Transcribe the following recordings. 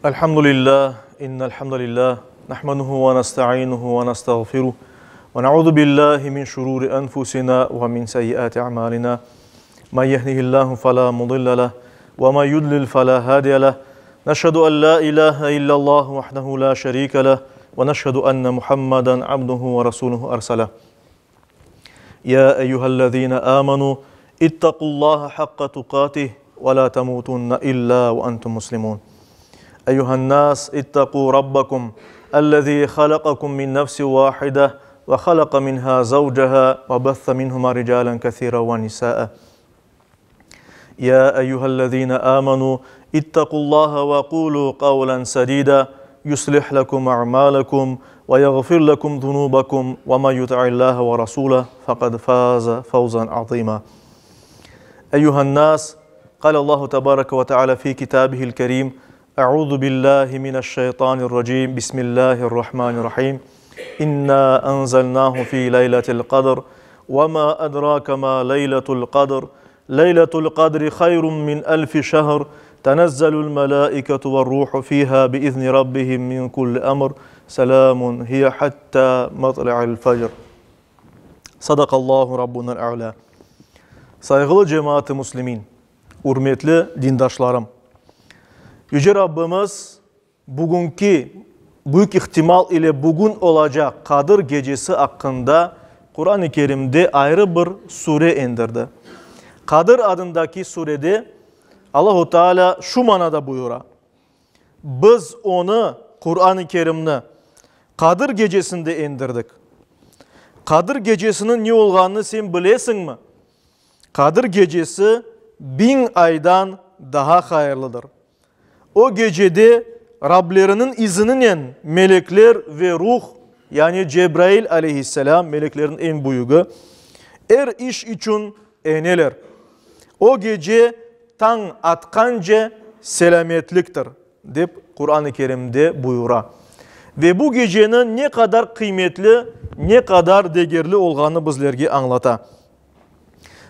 الحمد لله إن الحمد لله نحمده ونستعينه ونستغفره ونعوذ بالله من شرور أنفسنا ومن سيئات أعمالنا من يهده الله فلا مضل له ومن يضلل فلا هادي له نشهد أن لا إله إلا الله وحده لا شريك له ونشهد أن محمدا عبده ورسوله أرسله يا أيها الذين آمنوا اتقوا الله حق تقاته ولا تموتن إلا وأنتم مسلمون أيها الناس اتقوا ربكم الذي خلقكم من نفس واحدة وخلق منها زوجها وبث منهما رجالا كثيرا ونساء يا أيها الذين آمنوا اتقوا الله وقولوا قولا سديدا يصلح لكم أعمالكم ويغفر لكم ذنوبكم وما يطع الله ورسوله فقد فاز فوزا عظيما أيها الناس قال الله تبارك وتعالى في كتابه الكريم أعوذ بالله من الشيطان الرجيم بسم الله الرحمن الرحيم إنا أنزلناه في ليلة القدر وما أدراك ما ليلة القدر ليلة القدر خير من ألف شهر تنزل الملائكة والروح فيها بإذن ربهم من كل أمر سلام هي حتى مطلع الفجر صدق الله ربنا الأعلى Sayğılı cemaat-ı muslimin, ürmetli dindaşlarım! Yüce Rabbimiz bugünki, büyük ihtimal ile bugün olacaq Qadır gecesi aqqında Quran-ı Kerimde ayrı bir sure endirdi. Qadır adındaki surede Allahu Teala şu manada buyura, Biz onı, Quran-ı Kerimni, Qadır gecesinde endirdik. Qadır gecesiniñ ne olğanını sen bilesiñmi? Qadır gecesi biñ aydan daha hayırlıdır. O gecede Rableriniñ izininen melekler ve ruh, yani Cebrail aleyhisselâm, meleklerniñ eñ büyügi, er iş içün eneler. O gece tañ atqance selâmetliktir, dep Quran-ı Kerimde buyura. Ve bu geceniñ ne qadar qıymetli, ne qadar degerli olğanını bizlerge añlata.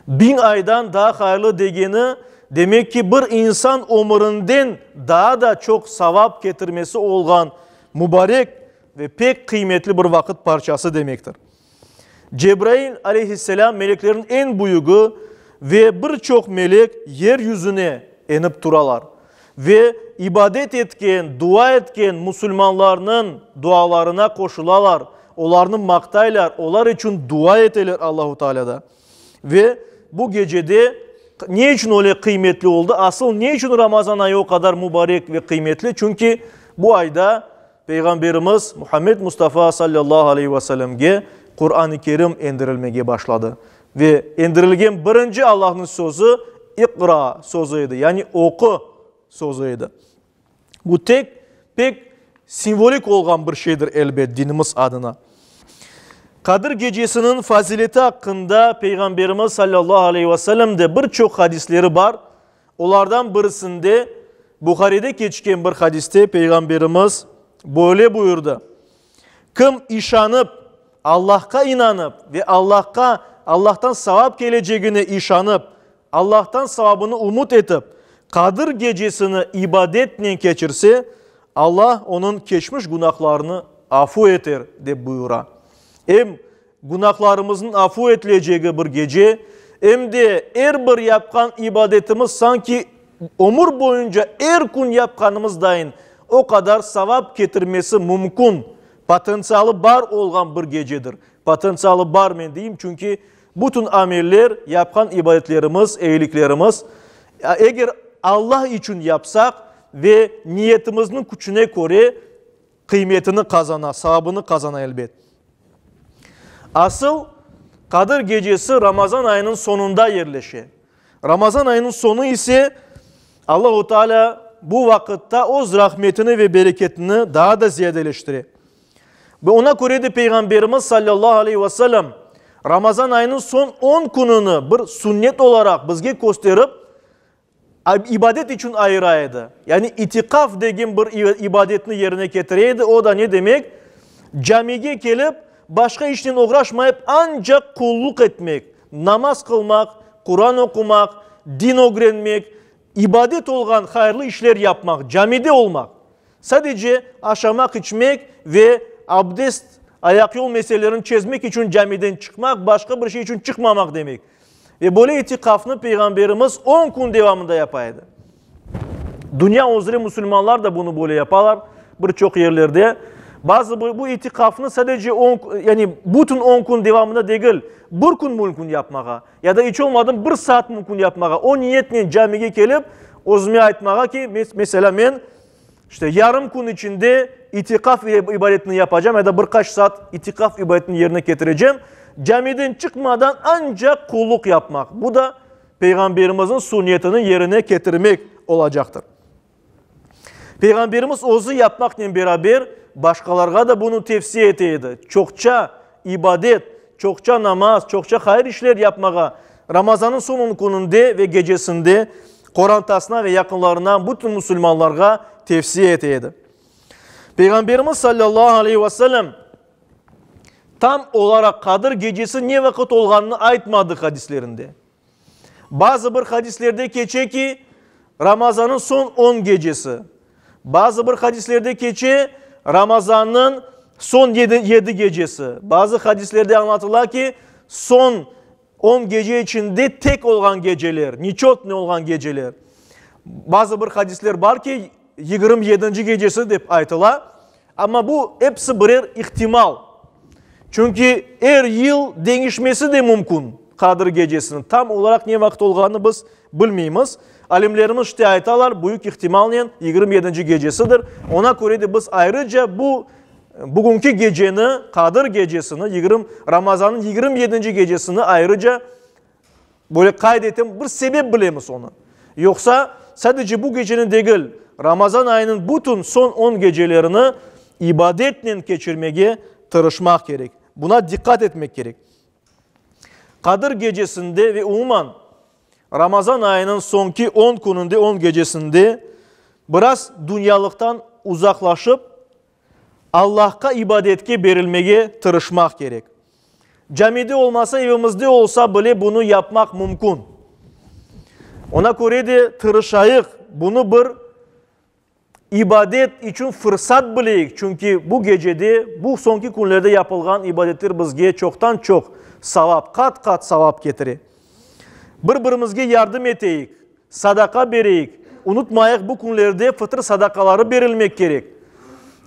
Biñ aydan daa hayırlı degeni, demek ki, bir insan ömürinden daa da çoq savap ketirmesi olğan mubarek ve pek qıymetli bir vaqıt parçası demektir. Cebrail aleyhisselâm meleklerniñ eñ büyügi ve bir çoq melek yer yüzüne enip turalar ve ibadet etken, dua etken musulmanlarnıñ dualarına qoşulalar, olarnı maqtaylar, olar içün dua eteler Allahu Tealâda. Ve bu gecede ne içün öyle qıymetli oldı? Asıl ne içün Ramazan ayı o qadar mubarek ve qıymetli? Çünki bu ayda Peyğamberimiz Muhammed Mustafa sallallahu aleyhi ve sellemge Quran-ı Kerim endirilmege başladı. Ve endirilgen birinci Allahnıñ sözü İqra sözü edi, yani oqu sözü edi. Bu tek pek simvolik olğan bir şeydir, elbet, dinimiz adına. Qadir gecesiniñ fazileti aqqında Peyğamberimiz sallallahu aleyhi ve sellem de bir çoq hadisleri bar. Olardan birisinde, Buharide keçken bir hadiste Peyğamberimiz böyle buyurdı, Kim işanıp, Allahqa inanıp ve Allahqa, Allahtan savap kelecegine işanıp, Allahtan savabını ümüt etip, Qadir gecesini ibadetnen keçirse, Allah onıñ keçmiş günahlarını afu eter, dep buyura. Em günahlarımıznıñ afu etilecegi bir gece, em de er bir yapqan ibadetimiz sanki ömür boyunca er kün yapqanımız dayın o qadar savap ketirmesi mümkün, potentsialı bar olğan bir gecedir. Potentsialı bar men deyim, çünki bütün ameller, yapqan ibadetlerimiz, eyiliklerimiz, eger Allah içün yapsaq ve niyetimizniñ küçüne köre, qıymetini qazana, savabını qazana elbet. Asıl, Qadir gecesi Ramazan ayınıñ soñunda yerleşe. Ramazan ayınıñ soñu ise Allahu Teala bu vaqıtta öz rahmetini ve bereketini daa da ziyadeleştire. Ve ona köre de Peyğamberimiz sallallahu aleyhi ve sellem Ramazan ayınıñ soñ on kününi bir sünnet olaraq bizge kösterip, İbadet içün ayıra edi. Yani itiqaf degen bir ibadetni yerine ketire edi. O da ne demek? Camige kelip, başqa işnen oğraşmayıp, ancaq qulluq etmek, namaz qılmaq, Quran oqumaq, din ögrenmek, ibadet olğan hayırlı işler yapmaq, camide olmaq. Sadece aşamaq, içmek ve abdest, ayaqyol meselelerini çezmek içün camiden çıqmaq, başqa bir şey içün çıqmamaq demek. Ve böyle itiqafnı Peyğamberimiz on kün devamında yapa edi. Dünya üzre musulmanlar da bunı böyle yapalar bir çoq yerlerde. Bazı bu itiqafnı sadece on, yani bütün on kün devamında degil, bir kün mümkün yapmağa, ya da iç olmadım bir saat mümkün yapmağa. O niyetnen camige kelip, özüme aytmağa ki, meselâ, men işte yarım kün içinde itiqaf ibadetini yapacam ya da bir qaç saat itiqaf ibadetini yerine ketirecem. Camiden çıqmadan ancaq qulluq yapmaq. Bu da Peyğamberimizniñ sunnetini yerine ketirmek olacaqtır. Peyğamberimiz özü yapmaqnen beraber başqalarğa da bunı tevsiye ete edi. Çoqça ibadet, çoqça namaz, çoqça hayır işler yapmağa, Ramazannıñ soñ on kününde ve gecesinde qorantasına ve yaqınlarına, bütün musulmanlarğa tevsiye ete edi. Peyğamberimiz sallallahu aleyhi ve sellem tam olaraq Qadır gecesi ne vaqıt olğanını aytmadı hadislerinde. Bazı bir hadislerde keçe ki, Ramazannıñ soñ on gecesi. Bazı bir hadislerde keçe, Ramazannıñ soñ yedi gecesi. Bazı hadislerde añlatıla ki, soñ on gece içinde tek olğan geceler, neçötnıy olğan geceler. Bazı bir hadisler bar ki, 27-nci gecesi dep aytıla. Amma bu episi birer ihtimal. Çünki er yıl deñişmesi de mümkün Qadir gecesiniñ. Tam olaraq ne vaqıt olğanını biz bilmeymiz. Alimlerimiz işte aytalar, büyük ihtimalnen 27-nci gecesidir. Oña köre de biz ayrıca bu bugünki geceni, Qadir gecesini, yigirmi, Ramazannıñ 27-nci gecesini ayrıca Böyle qayd etem, bir sebep bilemiz onı. Yoqsa, sadece bu geceni degil, Ramazan ayınıñ bütün soñ on gecelerini ibadetnen keçirmege tırışmaq kerek. Buna diqqat etmek kerek. Qadir gecesinde ve umuman Ramazan ayınıñ soñki on kününde, on gecesinde biraz dünyalıqtan uzaqlaşıp, Allahqa ibadetke berilmege tırışmaq kerek. Camide olmasa, evimizde olsa bile bunı yapmaq mümkün. Ona köre de tırışayıq, bunı bir ibadet içün fırsat bileyik, çünki bu gecede, bu soñki künlerde yapılğan ibadetler bizge çoqtan-çoq savap, qat-qat savap ketire. Bir-birimizge yardım eteyik, Sadaqa bereyik. Unutmayıq, bu künlerde fıtır sadaqaları berilmek kerek.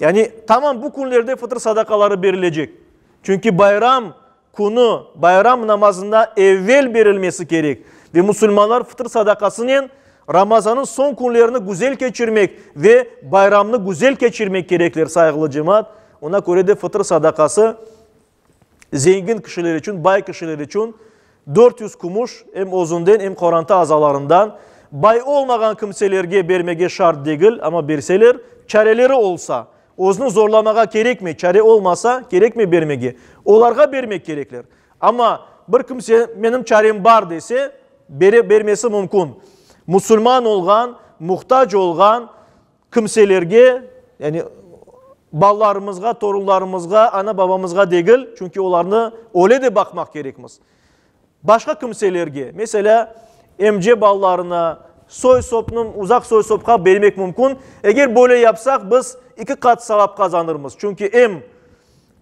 Yani, tamam bu künlerde fıtır sadaqaları berilecek. Çünki bayram künü, bayram namazında evel berilmesi kerek. Ve musulmanlar fıtır sadaqasınen Ramazanıñ soñ künlerini güzel keçirmek ve bayramnı güzel keçirmek kerekler, sayğılı cemaat. Ona köre de fıtır sadaqası zengin kişiler içün, bay kişiler içün 400 kümüş em özünden, em qoranta azalarından, bay olmağan kimselerge bermege şart degil, amma berseler, çareleri olsa, özüni zorlamağa kerekmey, çare olmasa, kerekmey bermege, olarğa bermek kerekler. Amma bir kimse menim çarem bar dese, bere, bermesi mümkün. Musulman olğan, muhtac olğan, Kimselerge, yani balalarımızğa, torunlarımızğa, ana-babamızğa degil, çünki olarnı öyle de baqmaq kerekmiz. Başqa kimselerge, meselâ, emce balalarına, soy-sopnıñ, uzaq soy-sopqa bermek mümkün. Eger böyle yapsaq, biz eki qat savap qazanırmız, çünki em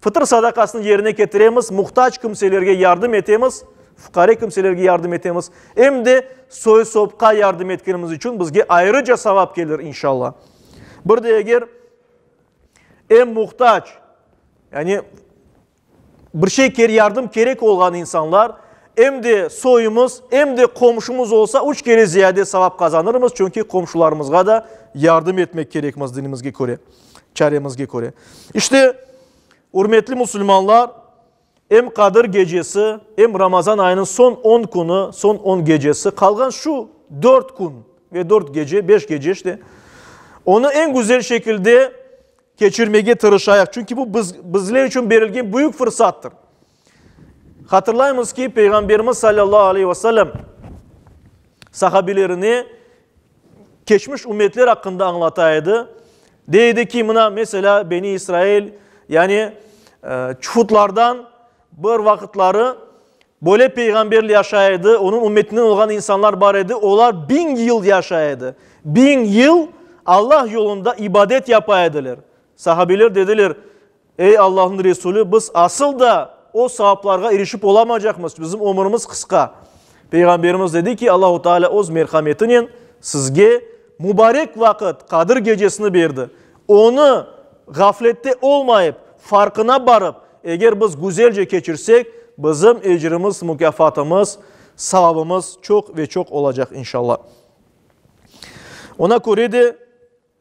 Fıtır sadaqasını yerine ketiremiz, muhtac kimselerge yardım etemiz, fuqare kimselerge yardım etemiz, em de soy-sopqa yardım etkenimiz içün bizge ayrıca savap kelir, inşallah. Bir de eger em muhtac, yani bir şey yardım kerek olğan insanlar, em de soyumız, em de qomşumız olsa, üç kere ziyade savap qazanırmız, çünki qomşularımızğa da yardım etmek kerekmiz dinimizge köre. Çaremizge köre. İşte, ürmetli musulmanlar, em Qadır gecesi, em Ramazan ayınıñ soñ on künü, soñ on gecesi, qalğan şu dört kün ve dört gece, beş gece işte, onı eñ güzel şekilde keçirmege tırışayıq. Çünki bu biz, bizler içün berilgen büyük fırsattır. Hatırlaymız ki, Peyğamberimiz salâllahu aleyhi ve sellem sahabelerine keçmiş ümmetler aqqında añlata edi. Dey edi ki, mına, meselâ, Beni İsrail, yani çufutlardan bir vaqıtları böyle peyğamber yaşay edi, onıñ ümmetinden olğan insanlar bar edi, olar biñ yıl yaşay edi. Biñ yıl! Allah yolunda ibadet yapa ediler. Sahabeler dediler, Ey Allahnıñ Resulü, biz asıl da o savaplarğa irişip olamacaqmız, bizim ömürimiz qısqa. Peyğamberimiz dedi ki, Allahu Teala öz merhametinen sizge mubarek vaqıt, Qadir gecesini berdi. Onı ğaflette olmayıp, farqına barıp, eger biz güzelce keçirsek, bizim ecrimiz, mukâfatımız, savabımız çoq ve çoq olacaq, inşallah. Ona köre de,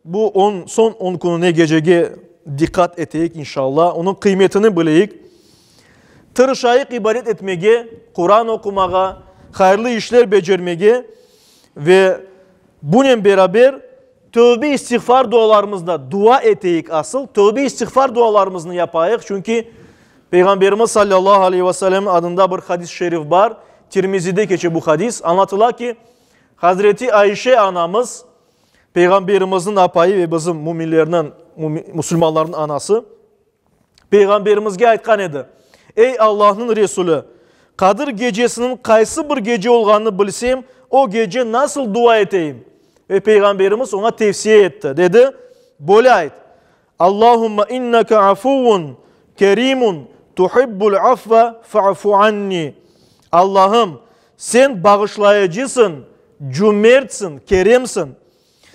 Bu on, soñ on kününe gecege diqqat eteyik, inşalla, onıñ qıymetini bileyik. Tırışayıq ibadet etmege, Quran oqumağa, hayırlı işler becermege ve bunen beraber tövbe-istiğfar dualarımızda dua eteyik asıl, tövbe-istiğfar dualarımıznı yapayıq, çünki Peyğamberimiz sallallahu aleyhi ve sellem adında bir hadis-i şerif bar, Tirmizide keçe bu hadis, añlatıla ki, Hazreti Ayşe anamız, Peyğamberimizniñ apayı ve bizim müminlerniñ, musulmanlarnıñ anası, Peyğamberimizge aytqan edi, Ey Allahnıñ Resulü, Qadir gecesiniñ qaysı bir gece olğanını bilsem, o gece nasıl dua eteyim? Ve Peyğamberimiz oña tevsiye etti, dedi, Böyle ayt, Allahumma inneke afuvun kerimun tuhibbul afva fa'fu anni. Allahım, Sen bağışlayıcısıñ, cümertsiñ, keremsiñ.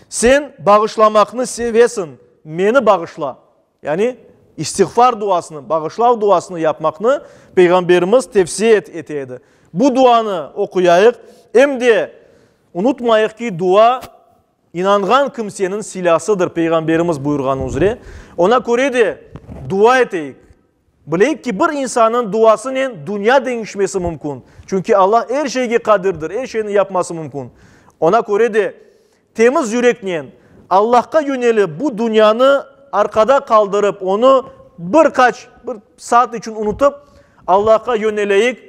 Sen bağışlamaqnı sevesiñ, meni bağışla. Yani, istiğfar duasını, bağışlav duasını yapmaqnı Peyğamberimiz tevsiye ete edi. Bu duanı oquyayıq, em de unutmayıq ki, dua İnanğan kimseniñ silâsıdır, Peyğamberimiz buyurğanı üzre. Ona köre de dua eteyik. Bileyik ki, bir insannıñ duasınen dünya deñişmesi mümkün. Çünki Allah er şeyge qadirdir, er şeyni yapması mümkün. Ona köre de temiz yüreknen Allahqa yönelip, bu dünyanı arqada qaldırıp, onı bir qaç, bir saat içün unutıp, Allahqa yöneleyik,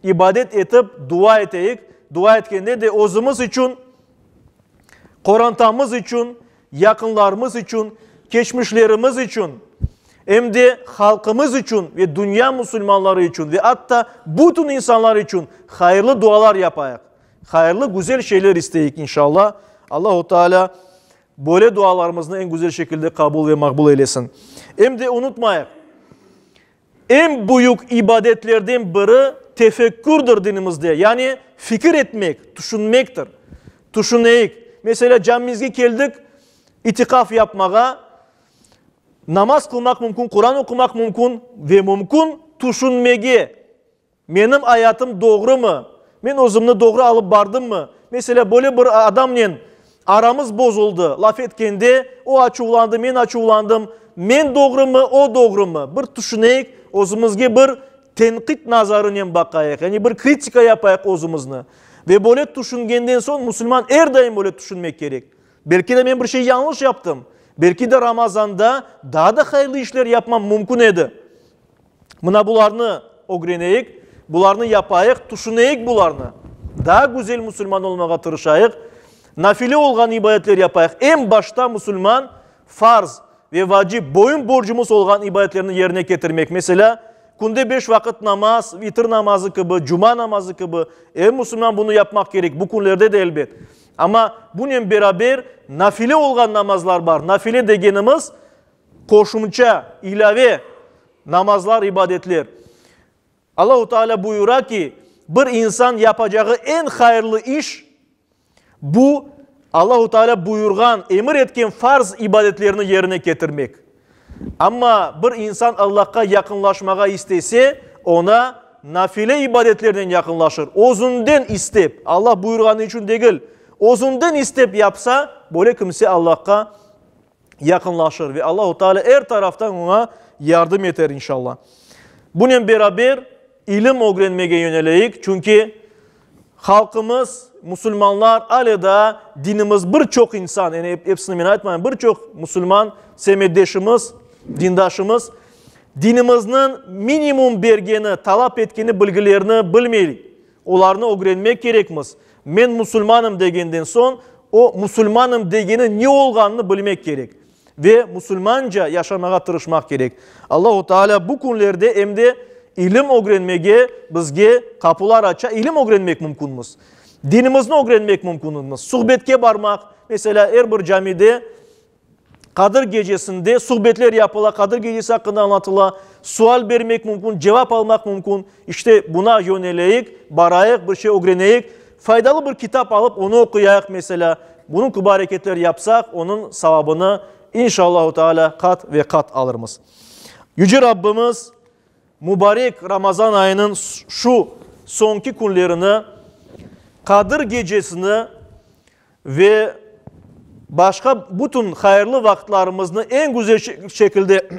ibadet etip, dua eteyik. Dua etkende de özümiz içün, qorantamız içün, yaqınlarımız içün, keçmişlerimiz içün, em de halqımız içün ve dünya musulmanları içün ve atta bütün insanlar içün hayırlı dualar yapayıq, hayırlı, güzel şeyler isteyik, inşallah. Allahu Teala böyle dualarımıznı eñ güzel şekilde qabul ve maqbul eylesin. Em de unutmayıq, Eñ büyük ibadetlerden biri tefekkürdir dinimizde, yani fikir etmek, tüşünmektir. Tüşüneyik. Meselâ, camimizge keldik itiqaf yapmağa, namaz qılmaq mümkün, Quran oqumaq mümkün ve mümkün tüşünmege. Menim ayatım doğrumı? Men özümni doğru alıp bardımmı? Meselâ, böyle bir adamnen aramız bozuldı, laf etkende o açuvlandı, men açuvlandım. Men doğrumı, o doğrumı? Bir tüşüneyik, özümizge bir tenqit nazarınen baqayıq, yani bir kritika yapayıq özümizni. Ve böyle tüşüngenden soñ musulman er daim böyle tüşünmek kerek. Belki de men bir şey yañlış yaptım, belki de Ramazanda daa da hayırlı işler yapmam mümkün edi. Mına bularnı ögreneyik, bularnı yapayıq, tüşüneyik bularnı. Daa güzel musulman olmağa tırışayıq, nafile olğan ibadetler yapayıq. Eñ başta musulman farz ve vacip, boyun borcumız olğan ibadetlerni yerine ketirmek. Meselâ, künde beş vaqıt namaz, vitir namazı kibi, cuma namazı kibi. Er musulman bunı yapmaq kerek, bu künlerde de elbet. Amma bunen beraber nafile olğan namazlar bar. Nafile degenimiz, Qoşumça, ilâve, namazlar, ibadetler. Allahu Teala buyura ki, bir insan yapacağı eñ hayırlı iş, bu, Allahu Teala buyurğan, emir etken farz ibadetlerni yerine ketirmek. Amma bir insan Allahqa yaqınlaşmağa istese, oña nafile ibadetlernen yaqınlaşır, özünden istep, Allah buyurğanı içün degil, özünden istep yapsa, böyle kimse Allahqa yaqınlaşır ve Allahu Teala er taraftan oña yardım eter inşallah. Bunen beraber ilim ögrenmege yöneleyik, çünki halqımız, musulmanlar ale daa dinimiz bir çoq insan, yani episini men aytmayım, bir çoq musulman semetdeşimiz, dindaşımız dinimizniñ minimum bergeni, talap etkeni bilgilerni bilmey. Olarnı ögrenmek kerekmiz. Men musulmanım degenden soñ, o musulmanım degeni ne olğanını bilmek kerek ve musulmanca yaşamağa tırışmaq kerek. Allahu Teala bu künlerde em de ilim ögrenmege bizge qapular aça, ilim ögrenmek mümkünmiz. Dinimizni ögrenmek mümkünmiz. Suhbetke barmaq, meselâ, er bir camide. Qadır gecesinde suhbetler yapıla, Qadır gecesi aqqında añlatıla, sual bermek mümkün, cevap almaq mümkün. İşte, buna yöneleyik, barayıq, bir şey ögreneyik, faydalı bir kitap alıp, onı oquyayıq, meselâ. Bunıñ kibi areketler yapsaq, onıñ savabını, inşallahu taalâ, qat ve qat alırmız. Yüce Rabbimiz mubarek Ramazan ayınıñ şu soñki künlerini, Qadır gecesini ve başqa bütün hayırlı vaqıtlarımıznı eñ güzel şekilde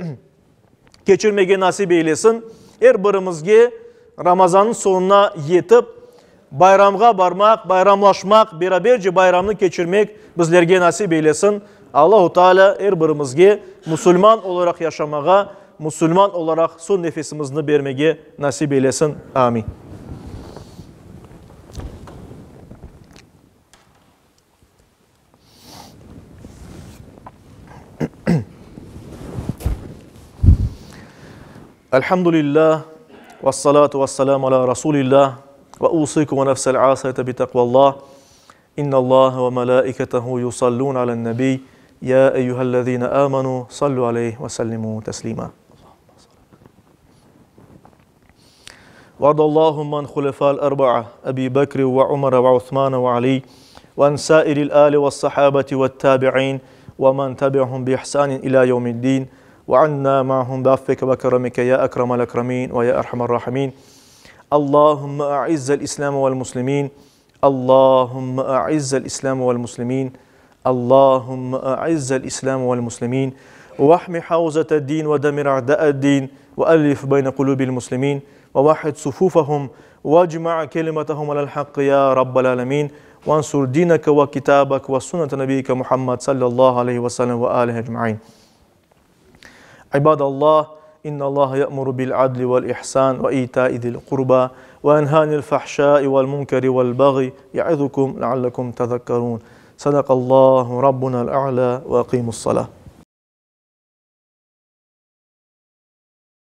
keçirmege nasip eylesin. Er birimizge Ramazannıñ soñuna yetip, bayramğa barmaq, bayramlaşmaq, beraberce bayramnı keçirmek bizlerge nasip eylesin. Allahu Teala er birimizge musulman olaraq yaşamağa, musulman olaraq soñ nefesimizni bermege nasip eylesin. Amin. Elhamdülillah, vessalatu vesselamu ala Rasulillah, ve usikum ve nefsel asiyete bi takvallah. İnnallaha ve melaiketehu yusallun alen nebi. Ya eyyühellezine amenu sallu aleyhi ve sellimu teslima. وارض اللهم عن خلفاء الأربعة أبي بكر وعمر وعثمان وعلي وعن سائر الآل والصحابة والتابعين ومن تبعهم بإحسان إلى يوم الدين وعنا معهم بعفك وكرمك يا أكرم الأكرمين ويا أرحم الراحمين اللهم أعز الإسلام والمسلمين اللهم أعز الإسلام والمسلمين اللهم أعز الإسلام والمسلمين واحمي حوزة الدين ودمر أعداء الدين وألف بين قلوب المسلمين ووحد صفوفهم واجمع كلمتهم على الحق يا رب العالمين وانصر دينك وكتابك وسنة نبيك محمد صلى الله عليه وسلم وآله أجمعين عباد الله إن الله يأمر بالعدل والإحسان وإيتاء ذي القربى وينهى عن الفحشاء والمنكر والبغي يعظكم لعلكم تذكرون صدق الله ربنا الأعلى وأقيموا الصلاة.